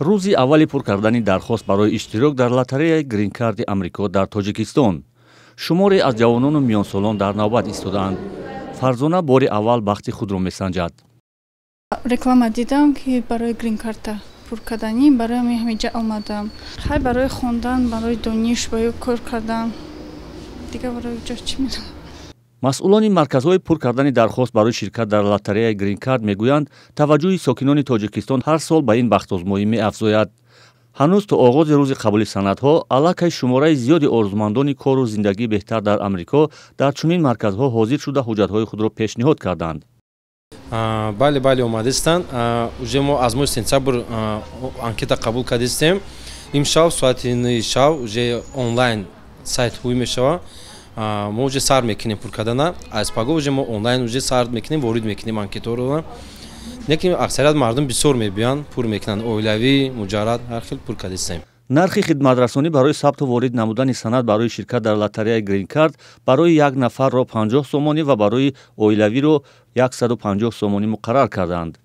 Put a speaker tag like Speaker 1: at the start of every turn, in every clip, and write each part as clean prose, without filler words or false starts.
Speaker 1: Рӯзи аввали пур кардани дархост барои иштирок дар лотереяи гринкарди Амрико дар Тоҷикистон шуморе аз ҷавонону миёнсолон дар навбат истодаанд. Фарзона бори аввал бахти худро месанҷад.
Speaker 2: Реклама дидам, ки барои гринкарта пур карданӣ, барои ҳамин ҳамиҷа омадам. Хай, барои хондан, барои дониш, барои кор кардан, дигар барои ҷо чӣ медонам.
Speaker 1: Масъулони марказҳои пур кардани дархост барои ширкат дар лотереяи гринкард мегӯянд, таваҷҷӯҳи сокинони Тоҷикистон ҳар сол ба ин бахтозмоӣ меафзояд. Ҳанӯз то оғози рӯзи қабули санадҳо аллакай шумораи зиёди орзумандони кору зиндагии беҳтар дар Амрико дар чунин марказҳо ҳозир шуда, ҳуҷҷатҳои худро пешниҳод карданд.
Speaker 3: Бале, бале, омадистанд. Уже мо аз моҳи сентябр анкета қабул кардистем. Имшаб соати 9-и шав уже онлайн сайт ҳуй мешавад, мо уже сар мекунем пур кардана. Аз паго уже мо онлайн уже сар мекунем, ворид мекунем анкетаро. Лекин аксарият мардум бисёр мебиёянд, пур мекунанд, оилавӣ, муҷаррад, ҳар хел пур кардистем.
Speaker 1: Нархи хидматрасонӣ барои сабту ворид намудани санад барои ширкат дар лотереяи гринкард барои як нафарро 50 сомонӣ ва барои оилавиро 150 сомонӣ муқаррар карданд.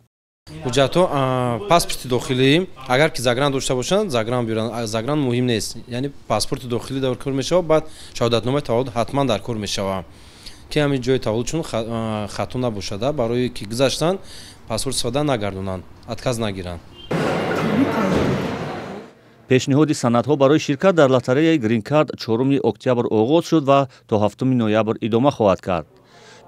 Speaker 3: Ҳуҷҷатҳо: паспорти дохилӣ, агар ки загран дошта бошанд, загран биёранд, загран муҳим нест, яъне паспорти дохилӣ дар кор мешавад. Баъд шаҳодатномаи таваллуд ҳатман дар кор мешавад, ки ҳамин ҷои таваллудшон хато набошада, барои ки гузаштан паспорт истифода нагардонанд, отказ нагиранд.
Speaker 1: Пешниҳоди санадҳо барои ширкат дар лотереяи гринкард 4 октябр оғоз шуд ва то 7 ноябр идома хоҳад кард.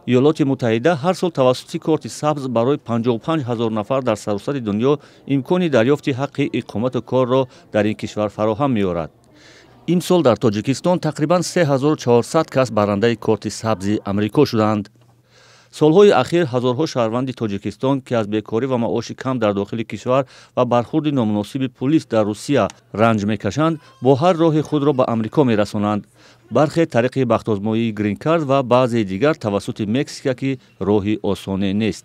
Speaker 1: Иёлоти Муттаҳида ҳар сол тавассути корти сабз барои 55 ҳазор нафар дар саросари дунё имкони дарёфти ҳаққи иқомату корро дар ин кишвар фароҳам меорад. Имсол дар Тоҷикистон тақрибан 3400 кас барандаи корти сабзи Амрико шуданд. Солҳои ахир ҳазорҳо шаҳрванди Тоҷикистон, ки аз бекорӣ ва маоши кам дар дохили кишвар ва бархурди номуносиби пулис дар Русия ранҷ мекашанд, бо ҳар роҳи худро ба Амрико мерасонанд. Бархе тариқи бахтозмоии гринкард ва баъзеи дигар тавассути Мексика, ки роҳи осоне нест.